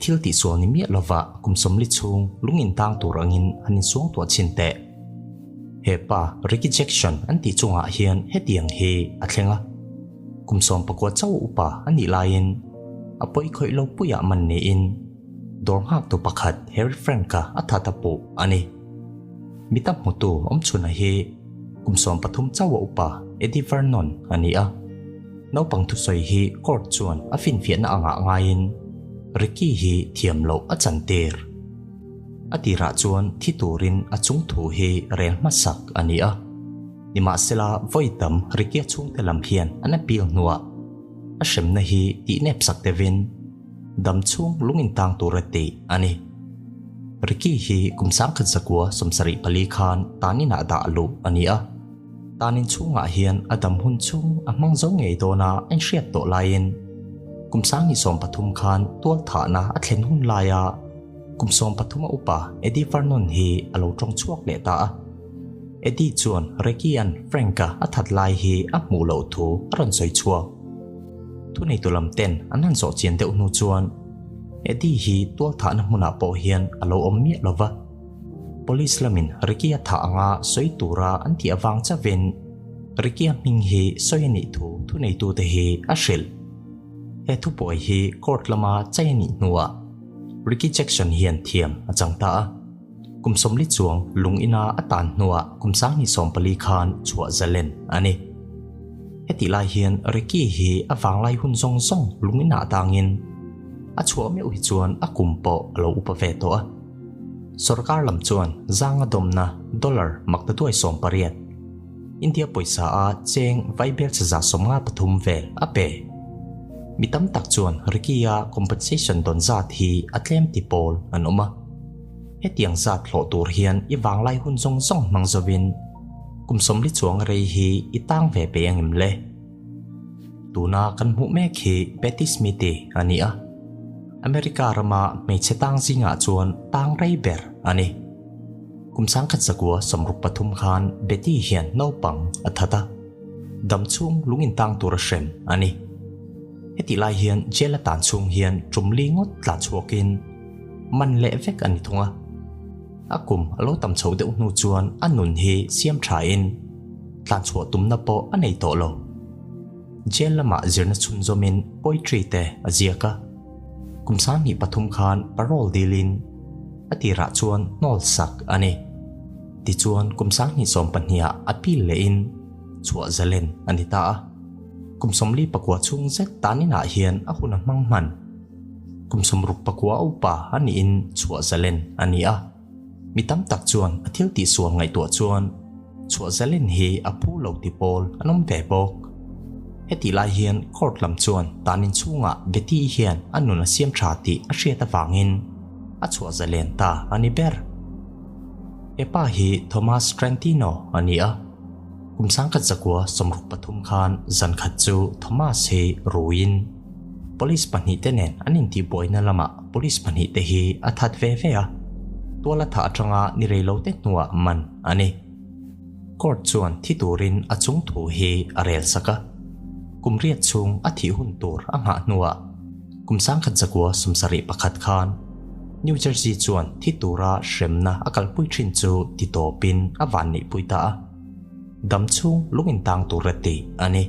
thil tihsual ni miah lova kum 40 chhung lung in tang tur angin han insuangtuah chhin teh. He pa Ricky Jackson an tih chungah hian hetiang hi a thleng a. Kum 19 chauh upa a nih laiin a pawi khawih lo puiah man niin dawr nghaktu pakhat Harry Frank-a a that a puh a ni. Mi tam hmutu awmchhuna hi kum 13 chauh a upa Eddie Vernon a ni a. Naupang thusawi hi court chuan a finfiahna angah ngaiin Ricky hi thiam loh a chantir. A tirah chuan thi turin a chung thu hi rel hmasak a ni a. Nimahsela vawi tam Ricky-a chhungte lam hian an appeal hnuah a hremna hi tihnep sak deuhin dam chhung lung intang tur a tih a ni. Ricky hi kum 1974 khan tan inah dah luh a ni a. Tan in chhungah hian a dam hun chhung a hmang zo ngei dawn a inhriat tawh laiin kum 2013 khan tual thahna a thlen hun laia kum 13 a upa Eddie Vernon hi a lo tawng chhuak leh ta a. Eddie chuan Ricky-a'n Frank-a a that lai hi a hmuh loh thu a rawn sawi chhuak. Thuneitu lam ten an han zawh chian deuh hnu chuan Eddie hi tual thahna hmunah pawh hian a lo awm miah lo va. Police lamin Ricky-a thah anga sawi tura an tih avang chauhin Ricky-a hming hi sawi a nih thu thuneitute hi a hrilh. He thubuai hi court lama chai a nih hnuah Ricky Jackson hian thiam a chang ta a. Kum 40 chuang lung ina a tan hnuah kum 2014 khan chhuah zalen a ni. Hetih lai hian Ricky hi a vanglai hun zawng zawng lung inah tangin a chhuah meuh hi chuan a kum pawh a lo upa ve tawh a. Sorkar lam chuan zanga dawmna dollar maktaduai 18 India pawisa a cheng vaibel chaza 53 vel a pe. Mi tam tak chuan Ricky-a compensation dawn zat hi a tlem ti pawl an awm a. Hetiang zat hlawh tur hian i vanglai hun zawng zawng hmang zovin kum 40 chuang rei hi i tang ve pe angem le. Tuna kan hmuh mek hi Patti Smith-i a ni a. America rama hmeichhe tang zingah chuan tang rei ber a ni. Kum 1963 khan Betty hian naupang a that a. Dam chhung lung intang tur a hrem a ni. Hetih lai hian jail a tan chhung hian tum li ngawt tlan chhuakin man leh vek a ni thung a. A kum a lo tam chho deuh hnu chuan a nun hi siam thain tlan chhuah tumna pawh a nei tawh lo. Jail lamah zirna chhunzawmin poetry te a ziak a. Kum 2003 khan parole dilin a tirah chuan hnawl sak a ni. Tichuan kum 2020 ah appeal lehin chhuah zalen a ni ta a. Kum 49 chhung zet tan inah hian a hun a hmang hman. Kum 69 upa a niin chhuah zalen a ni a. Mi tam tak chuan a thil tihsual ngaihtuah chuan chhuah zalen hi a phu lo ti pawl an awm ve bawk. Hetih lai hian court lam chuan tan in chhungah Betty hian a nun a siam tha tih a hriat avangin a chhuah zalen ta a ni ber. He pa hi Thomas Trentino a ni a. Kum 1963 khan zan khat chu Thomas hi ruiin police pahnih te nen an intihbuaina lamah police pahnih te hi a that ve ve a. Tual a thah atanga ni rei lo te hnuah man a ni. Court chuan thi turin a chung thu hi a rel sak a. Kum riat chhung a thih hun tur a nghah hnuah kum 1971 khan New Jersey chuan thi tura hremna a kalpui thin chu ti tawpin a van neih pui ta a. Dam chhung lung intang tur a ti a ni.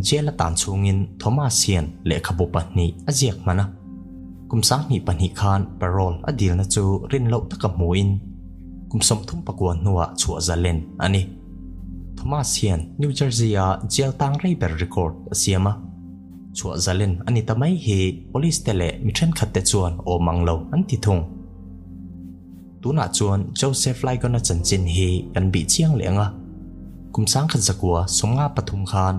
Jail a tan chhungin Thomas hian lehkhabu pahnih a ziak hman a. Kum 2002 khan parole a dilna chu rin loh taka hmuin kum 39 hnuah chhuah zalen a ni. Thomas hian New Jersey a jail tang rei ber record a siam a. Chhuah zalen a ni ta mai hi police te leh mi thenkhat te chuan awm ang lo an ti thung. Tunah chuan Joseph Ligon-a chanchin hi kan bih chiang leh ang a. Kum 1993 khan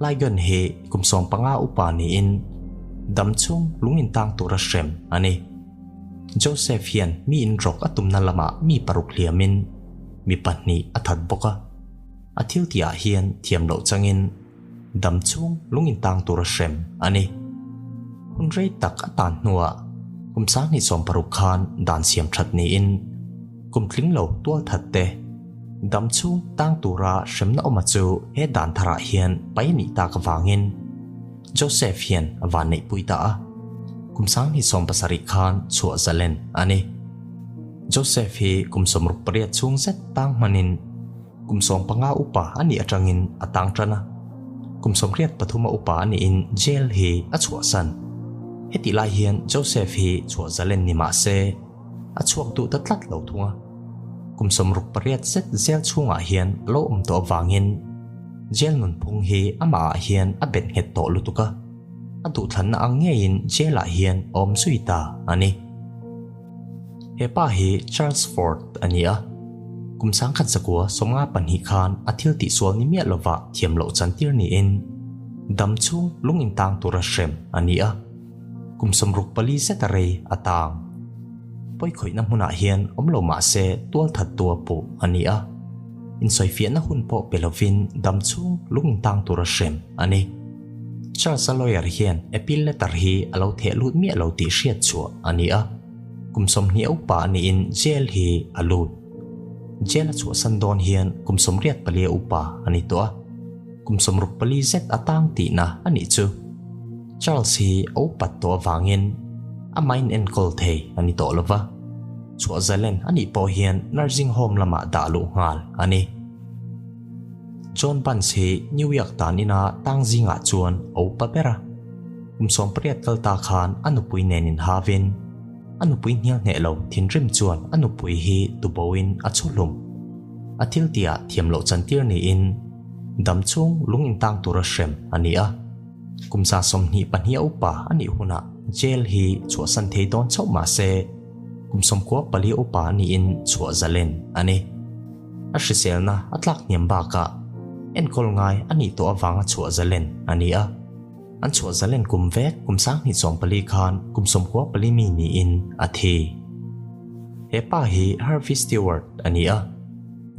Ligon hi kum 15 upa niin dam chhung lung intang tura hrem a ni. Joseph hian mi inrawk a tumna lamah mi paruk hliamin mi pahnih a that bawk a. A thil tihah hian thiam loh changin dam chhung lung intang tura hrem a ni. Hun rei tak a tan hnuah kum 2016 khan dan siam that niin kum tling lo tual that te dam chhung tang tura hremna awma chu he dan tharah hian pai a nih tak avangin Joseph hian a van neih pui ta a. Kum 2017 khan chhuah zalen a ni. Joseph hi kum 68 chhung zet tang hmanin kum 15 upa a nih atangin a tang tan a. Kum 83 a upa a niin jail hi a chhuahsan. Hetih lai hian Joseph hi chhuah zalen ni mah se a chhuak duh ta tlat lo thung a. Kum 68 zet jail chhungah hian a lo awm tawh avangin jail nunphung hi amahah hian a bet nghet tawh lutuk a. A duhthlanna ang ngeiin jail ah hian a awm zui ta a ni. He pa hi Charles Ford a ni a, kum 1952 khan a thil tihsual ni miah lova thiam loh chantir niin dam chhung lung intang tura hrem a ni a, kum 64 zet a rei a tang. Pawikhawihna hmunah hian awm lo mah se tualthat tua puh a ni a, insawifiahna hun pawh pe lovin dam chhung lung intang tura hrem a ni. Charles-a lawyer hian appeal letter hi a lo theh lut miah lo tih hriat chhuah a ni a, kum 20 upa a niin jail hi a lut. Jail a chhuahsan dawn hian kum 84 upa a ni tawh a, kum 64 zet a tang tihna a nih chu. Charles hi a upat tawh avangin amah in enkawl thei a ni tawh lova, chhuah zalen a nih pawh hian nursing home lamah dah luh nghal a ni. John Bunce hi New York tan ina tang zingah chuan a upa ber a. Kum 18 kal ta khan a nupui nen in havin a nupui hnial hneh lo thinrim chuan a nupui hi tuboin a chhu hlum. A thil tihah thiam loh chantir niin dam chhung lung intang tura hrem a ni a. Kum 22 a upa a nih hunah jail hi chhuahsan thei dawn chauh mah se kum 94 upa a niin chhuah zalen a ni. A hriselna a tlak hniam bakah enkawl ngai a nih tawh avanga chhuah zalen a ni a. An chhuah zalen kum vek kum 2014 khan kum 94 mi niin a thi. He pa hi Harvey Stewart a ni a,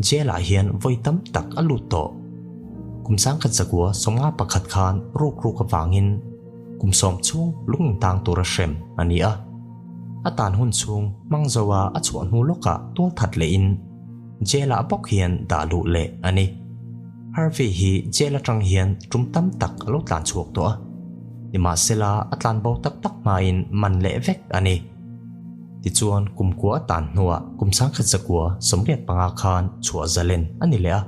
jail ah hian vawi tam tak a lut tawh. Kum 1951 khan ruk ruk avangin kum 10 chhung lung intang tura hrem a ni a. A tan hun chhung hmang zoa a chhuah hnu lawkah tual that lehin jail ah bawk hian dah luh leh a ni. Harvey hi jail atang hian tum tam tak a lo tlan chhuak tawh a, nimahsela a tlan bo tak tak hmain man leh vek a ni. Tichuan kum kua a tan hnuah kum 1985 khan chhuah zalen a ni leh a,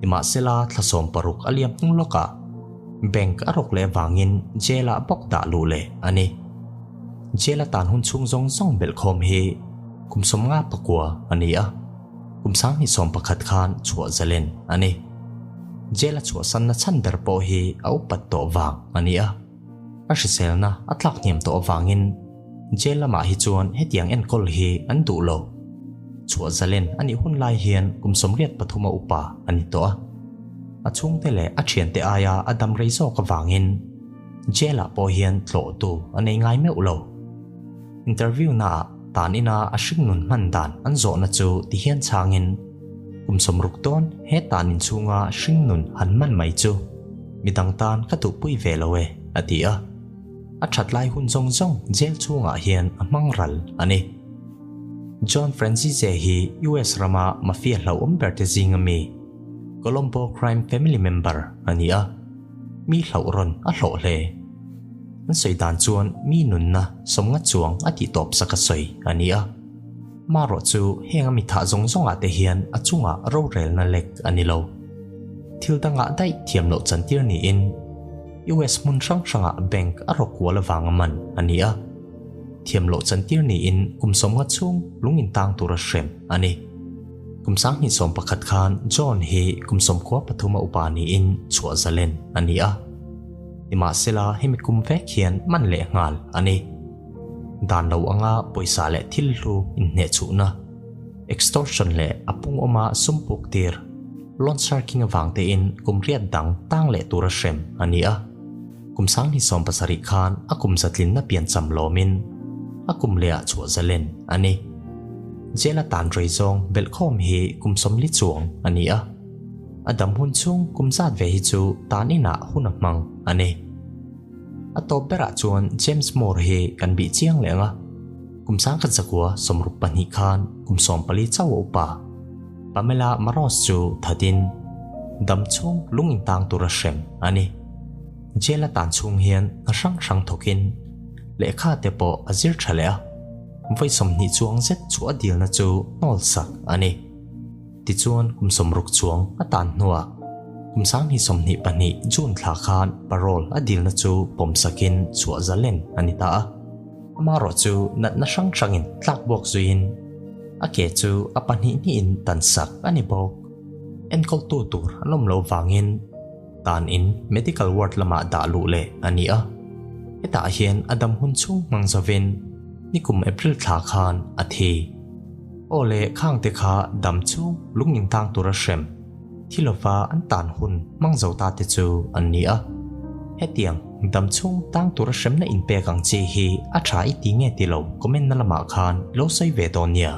nimahsela thla 16 a liam hnung lawkah bank a rawk leh avangin jail ah bawk dah luh leh a ni. Jail a tan hun chhung zawng zawng belhkhawm hi kum 59 a ni a, kum 2011 khan chhuah zalen a ni. Jail a chhuahsanna chhan ber pawh hi a upat tawh vang a ni a, a hriselna a tlak hniam tawh avangin jail lamah hi chuan hetiang enkawl hi an duh lo. Chhuah zalen a nih hun lai hian kum 83 a upa a ni tawh a, a chhungte leh a thiante aia a dam rei zawk avangin jail ah pawh hian tlawhtu a nei ngai meuh lo. Interview naah tan ina a hringnun hman dan an zawhna chu ti hian changin kum 60 dawn he tan in chhunga hringnun han man mai chu midang tan ka duhpui ve lo e a ti a. A that lai hun zawng zawng jail chhungah hian a hmang ral a ni. John Franzese hi US rama mafia hlauhawm ber te zinga mi Colombo crime family member a ni a, mi hlauh rawn a hlawh hle. An sawi dan chuan mi nunna 50 chuang a tih tawp sak a sawi a ni a. Marawh chu heng a mi thah zawng zawngah te hian a chungah rorelna lek a ni lo. Thil dangah daih thiam loh chantir niin US hmun hrang hrangah bank a rawk kual avanga man a ni a. Thiam loh chantir niin kum 50 chhung lung intang tura hrem a ni. Kum 2011 khan John hi kum 93 a upa niin chhuah zalen a ni a. Nimahsela hemi kum vek hian man leh nghal a ni. Dan lo anga pawisa leh thil hlu inhneh chhuhna, extortion leh a pung awma sum puk tir, loan sharking avang tein kum riat dang tang leh tura hrem a ni a. Kum 2017 khan a kum zatlinna piancham lawmin a kum lehah chhuah zalen a ni. Jail a tan rei zawng belhkhawm hi kum 40 chuang a ni a. A dam hun chhung kum zat ve hi chu tan inah hun a hmang a ni. A tawp berah chuan James Moore hi kan bih chiang leh ang a. Kum 1962 khan kum 14 chauh a upa. Pamela Maros chu thatin dam chhung lung intang tura hrem a ni. Jail a tan chhung hian hna hrang hrang thawkin Lehkha te pawh a zir tha leh a, vawi 20 chuang zet chu a dilna chu hnawl sak a ni. Tichuan kum 60 chuang a tan hnuah kum 2022 June thla khan parole a dilna chu pawm sakin chhuah zalen a ni ta a. Amaherawh chu natna hrang hrangin tlak buak zuiin a ke chu a pahnih hnihin tan sak a ni bawk. Enkawltu tur an awm loh vangin tan in medical ward lamah dah luh leh a ni a. Hetah hian a dam hun chhung hmang zovin nikum April thla khan a thi. Aw le khangte kha dam chhung lung intang tura hrem thi lova an tan hun hmang zo ta te chu an ni a. Hetiang dam chhung tang tura hremna inpek ang chi hi a tha i ti nge ti lo comment na lamah khan i lo sawi ve dawn nia.